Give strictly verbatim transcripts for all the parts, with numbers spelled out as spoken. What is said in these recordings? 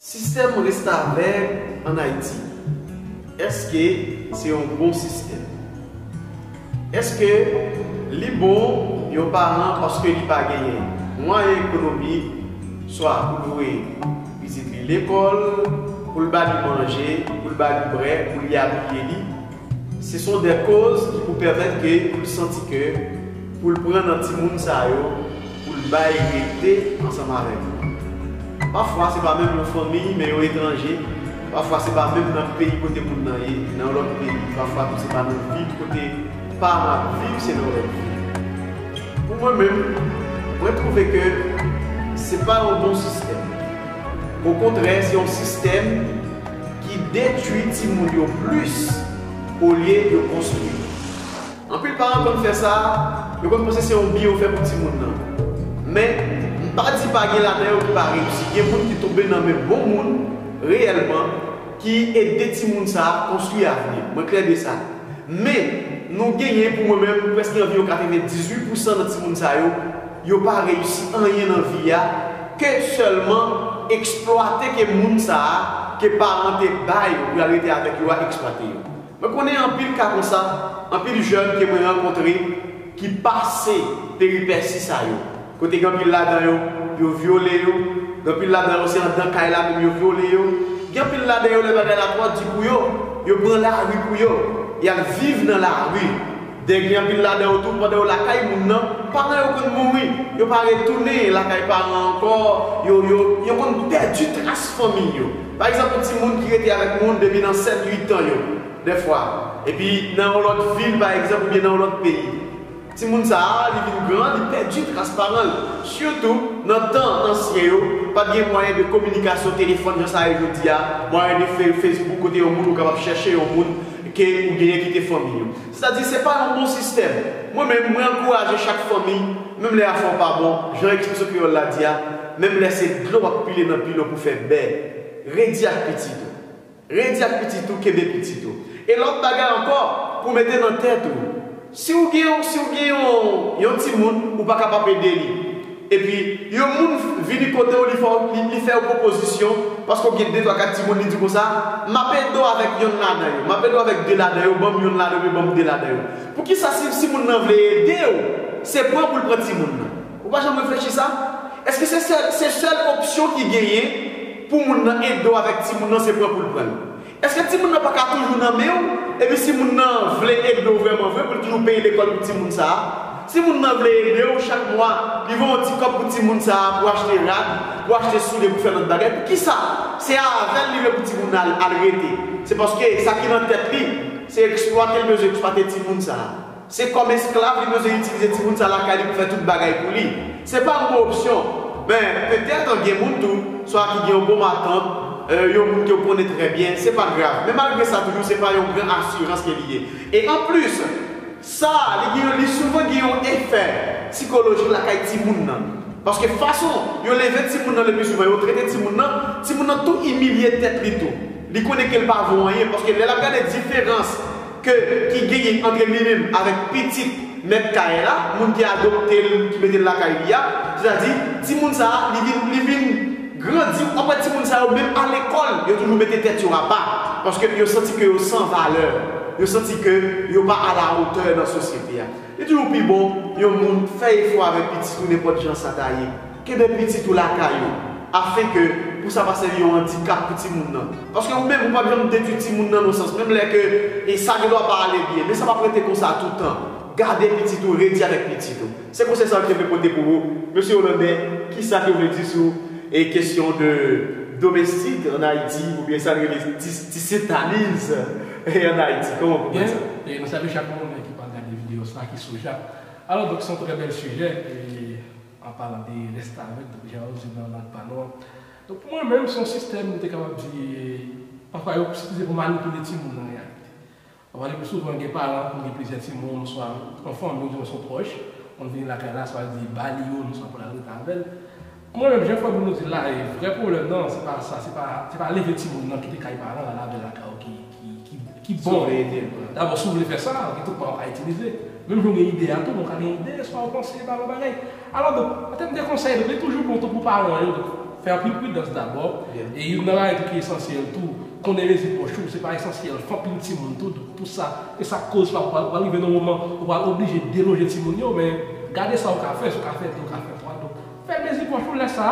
Sistèm restavèk ann Ayiti, èske se yon bon sistèm? Èske li bon yon paran paske li pa genyen mwayen ekonomik, swa pou l voye pitit li lekòl, pou l ba li manje, pou l ba li bwè, pou li abiye li? Se son de koz ki pou pèmèt ke pou l santi ke pou l pran nan timoun sa yo, pou l bay rete ansanm avèk nou. Pafwa, se pa menm yon fanmi, men yon etranje. Pafwa, se pa menm nan peyi kote moun nan ye, nan yon lòt peyi. Pafwa tou, se pa nan vil kote paran ap viv, se nan yon lòt vil. Pou mwen menm, mwen twouve ke se pa yon bon sistèm. Okontrè, se yon sistèm ki detwi timoun yo plis olye yo konstwi yo. Anpil paran konn fè sa, yo konn panse se yon byen yo fè pou timoun nan. Men, m pa di pa gen ladan yo ki pa reyisi. Gen moun ki tonbe nan men bon moun, reyèlman, ki ede timoun sa a konstwi avni. Mwen klè de sa. Men, nou genyen, pou mwen menm, prèske anviwon katrevendizuit pousan nan timoun sa yo, yo pa reyisi anyen nan vi a, ke sèlman eksplwate ke moun sa a, ke paran te ba yo pou y al rete avèk yo a, eksplwate yo. Mwen konnen anpil ka konsa, anpil jèn ke mwen rankontre ki pase peripèsi sa yo. Kote gen anpil ladan yo, yo vyole yo, gen anpil ladan yo se anndan kay la menm yo vyole yo. Gen anpil ladan yo lè bagay la twò di pou yo, yo pran lari pou yo, y al viv nan lari. Dèyè gen anpil ladan yo tou, pandan yo lakay moun nan, paran yo konn mouri, yo pa retounen lakay paran ankò, yo, yo, yo konn pèdi tras fanmi yo. Pa egzanp, yon timoun ki rete avèk moun depi nan sèt, uit an yo, dèfwa. Epi nan yon lòt vil, pa egzanp, oubyen nan yon lòt peyi. Timoun sa a, li vin gran, li pèdi tras paran l. Sitou, nan tan ansyen yo, pa t gen mwayen de kominikasyon, telefòn, jan sa ye jodi a, mwayen de fe-, Facebook, kote yon moun ou kapab chèche yon moun ke ou genyen ki te fanmi yo. Sètadi, se pa yon bon sistèm. Mwen menm, mwen ankouraje chak fanmi, menm lè afè w pa bon, jan ekspresyon kreyòl la di a, menm lè se dlo w ap pile nan pilo pou fè bè, redi ak pitit ou. Redi ak pitit ou, kenbe pitit ou. E lòt bagay ankò, pou mete nan tèt ou, si w gen, si w gen yon, yon timoun, ou pa kapab ede li. Epi, yon moun vini kote w, li fè, li, li fè yon pwopozisyon, paske w gen de, twa, kat timoun, li di konsa, "M ap ede w avèk yonn ladan yo, m ap ede w avèk de ladan yo, ban m yonn ladan yo, ban m de ladan yo." Poukisa si, si moun nan vle ede w, se pran pou l pran timoun nan? Ou pa janm reflechi sa? Èske se sèl, se sèl opsyon ki genyen pou moun nan ede w avèk timoun nan, se pran pou l pran l? Èske timoun nan pa ka toujou nan men w? Epi si moun nan vle ede w vrèman vre, pou l toujou peye lekòl pou timoun sa a, si moun nan vle ede w chak mwa, li voye yon ti kòb pou timoun sa a, pou achte rad, pou achte soulye, pou fè lòt bagay, poukisa se avè l li vle pou timoun nan al, al rete? Se paske sa ki nan tèt li, se eksplwate l bezwen eksplwate timoun sa a. Se kòm esklav li bezwen itilize timoun sa lakay li pou fè tout bagay pou li. Se pa yon bon opsyon. Men, petèt, gen moun tou, swa ki gen yon bon matant, euh, yon moun ke w konnen trè byen, se pa grav. Men malgre sa, toujou, se pa yon gran asirans ke li ye. E anplis, sa, li gen, li souvan gen yon efè sikolojik lakay timoun nan. Paske fason yo leve timoun nan le pli souvan, yo trete timoun nan, timoun nan tou imilye tèt li tou. Li konnen ke l pa vo anyen, paske lè l ap gade diferans ke, ki genyen ant li menm avèk pitit mèt kay la, moun ki adopte l, ki mete l lakay li a, sètadi, timoun sa a, li vin, li vin grandi, w ap wè timoun sa yo, menm alekòl, yo toujou mete tèt yo apa, paske yo santi ke yo san valè, yo santi ke yo pa a la otè nan sosyete a. Li toujou pi bon, yon moun fè efò avèk pitit ou nenpòt jan sa ta ye. Kenbe pitit ou lakay ou, afenke pou sa pa sèvi yon andikap pou timoun nan. Paske ou menm, ou p ap janm detwi timoun nan nan sans, menm lè ke e sa gendwa pa ale byen, men sa p ap rete konsa toutan. Gade pitit ou, redi avèk pitit ou. Se konsèy sa yo te vle pote pou ou. Mesye Hollande, kisa ke w vle di sou e kesyon de domestik an Ayiti, oubyen sa n rele ti, ti sentaniz e an Ayiti? Kòman w konprann sa? Byen, e nou salye chak moun ki pral gade videyo sa, ki sou chat. Alò, donk, se yon trè bèl sijè, e an palan de restavèk, donk, jan yo di nan lang pa nou an. Donk, pou mwen menm, se yon sistèm, nou te kapab di, pafwa yo itilize pou manipile timoun nan reyalite. Pafwa, le pli souvan, gen paran, konn gen plizyè timoun, swa an fanmi, oubyen se yon pwòch, konn vini lakay la, swa di ba li youn, swa pou l al rete avè l. Pou mwen menm, jan Frè Bruno di la, e vrè pwoblèm nan, se pa sa, se pa, se pa leve timoun nan kite kay paran l, al avè l lakay ou ki, ki, ki, ki bon. Si w vle ede l, dabò, si w vle fè sa, gen tout paran pa itilize. Menm jan w gen ide a tou, bon, w ka gen ide, swa w panse pa yon bagay. Alò, donk, an tèm de konsèy, donk, li toujou bon tou pou paran yo, donk, Fè anpil pridans dabò. E youn nan bagay tou ki esansyèl tou, konnen mezi pòch ou, se pa esansyèl, fè anpil timoun tou, tout sa, e sa k koz pa ou pral rive nan moman ou pral oblije deloje timoun yo, men gade sa ou ka fè, si ou ka fè de, ou ka fè twa. Donk, fè mezi pòch ou, lè sa,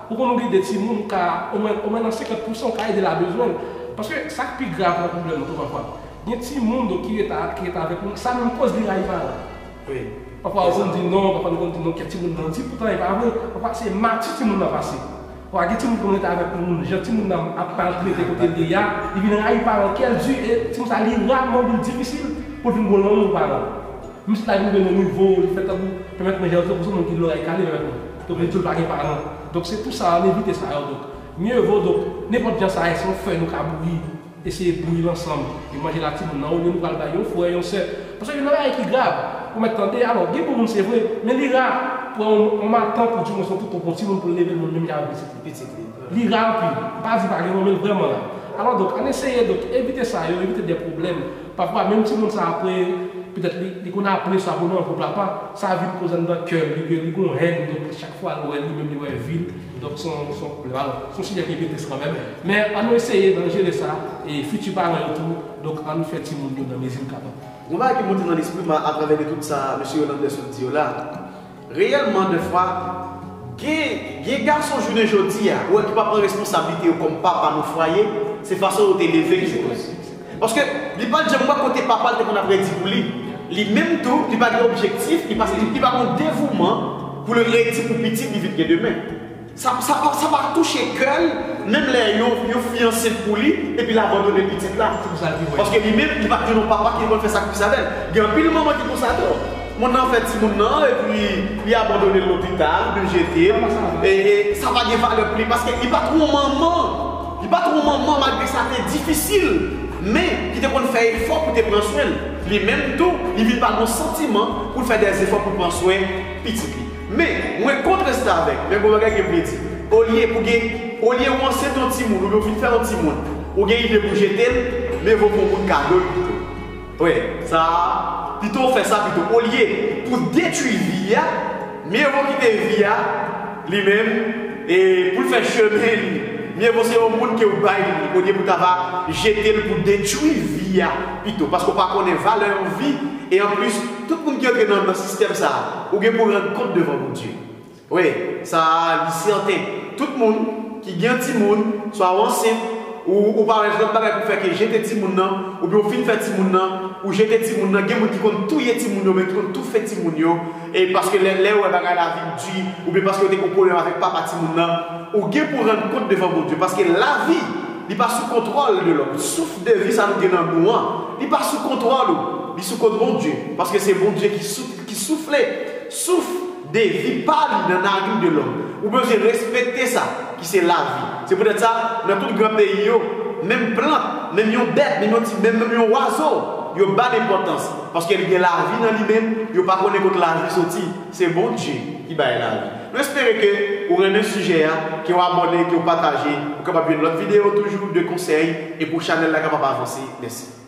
ou konn ou gen de timoun, ou ka, omwen, omwen nan senkant pousan, ou ka ede l a bezwen l. Paske sa k pi grav nan pwoblèm nan tou pafwa, gen timoun, donk, ki rete, ki rete avèk nou, sa menm koz li rayi paran. Pafwa ou konn di non, pafwa nou konn di non, kèt timoun nan di, poutan e pa vre. Pafwa se mati timoun nan pase. Pafwa gen timoun ki konn rete avèk moun, jan timoun nan ap maltrete kote l ye a, li vin rayi paran, kè l di, e timoun sa li ra, men li difisil pou l vin gon lanmou paran. Menm si l rive nan nivo, li fè tankou pèmèt mwen jan tankou se moun ki loray kale pèmèt mwen. Donk li di l pa gen paran. Donk se tou sa, ann evite sa yo. Donk mye vo, donk nenpòt jan sa ye, se yon fèy nou ka bouyi. Eseye bouyi l ansanm, e manje l ak timoun nan, olye nou pral bay yon frè, yon sè. Paske youn nan bagay ki grav, ou mèt tande, alò, gen bon moun se vre, men li ra pou yon, yon matant pou di mwen se yon tonton pou yon timoun pou l leve l menm jan avèk pitit li. Li ra anpil. M pa di pa gen non, men l vrèman ra. Alò, donk, ann eseye, donk, evite sa yo, evite de pwoblèm. Pafwa, menm timoun sa apre, petèt li, li konn aple sa pou non, pou papa, sa vin koz anndan kè l, li, li gon hèn, donk, chak fwa l wè l, li menm li wè vi l, donk, se yon, se yon pwoblèm. Alò, se yon sijè ki enteresan kanmenm. Men, ann nou eseye, ann jere sa, e fiti paran yo tou, donk, ann fè timoun yo nan mezi n kapab. Yon bagay ki monte nan lespri m atravè de tout sa mesye Yolande sot di yo la. Reyèlman, dèfwa, gen, gen gason jounen jodi a, ou wè ki pa pran responsablite yo kòm papa nan fwaye, se fason yo te leve ki koz. Paske li pa t janm wè kote papa l te konn ap redi pou li. Li menm tou, li pa gen objektif, li pa, li pa gen devouman pou l redi pou pitit li vin gen demen. Sa, sa, pa, sa pa touche kè l, menm lè yon, yon fi ansent pou li, epi l abandone pitit la. Paske li menm, li pa t jwenn yon papa ki konn fè sakrifis avè l. Gen anpil manman ki konsa tou. Moun nan fè timoun nan, epi li abandone l lopital, li jete l. E, e sa pa gen valè pou li, paske li pa t yon manman. Li pa t yon manman, malgre sa te difisil, men ki te konn fè efò pou te pran swen l. Li menm tou, li vin pa gen santiman pou l fè dèzefò pou l pran swen pitit li. Men, mwen kont restavèk, men bon bagay ke m vle di. Olye pou gen, olye ou ansent yon timoun, oubyen ou fin fè yon timoun, ou gen ide pou jete l, men vo pou yon moun kado l pito. Wi, sa, pito w fè sa pito. Olye pou detwi vi a, men vo kite vi a, li menm, e pou l fè chemen li. Mye vo se yon moun ke w bay li, olye pou ta va jete l pou detwi vi a pito. Paske w pa konnen valè yon vi, e anplis, tout moun ki antre nan, nan sistèm sa a, ou gen pou rann kont devan Bondye. Wi, sa a, li sèten. Tout moun ki gen timoun, swa w ansent, ou, ou pa wè lòt bagay pou fè ke jete timoun nan, oubyen w fin fè timoun nan, ou jete timoun nan, gen moun ki konn touye timoun yo, men ki konn toufe timoun yo, e paske lè, lè yo wè bagay la vin di, oubyen paske yo te gen pwoblèm avèk papa timoun nan, ou gen pou rann kont devan Bondye, paske lavi, li pa sou kontwòl de lòm. Souf de vi sa nou gen nan nou an, li pa sou kontwòl ou, li sou kont Bondye, paske se Bondye ki souf, ki soufle souf de vi pa li nan narin de lòm. Ou bezwen respekte sa, ki se lavi. Se poutèt sa, nan tout gran peyi yo, menm plant, menm yon bèt, menm yon ti, menm, menm yon wazo, yo ba l enpòtans. Paske li gen lavi nan li menm, yo pa konnen kot lavi soti. Se Bondye ki bay lavi. Nou espere ke ou renmen sijè a, ke w abòne, ke w pataje, ou kapab jwenn lòt videyo toujou de konsèy, e pou chanèl la kapab avanse. Mèsi.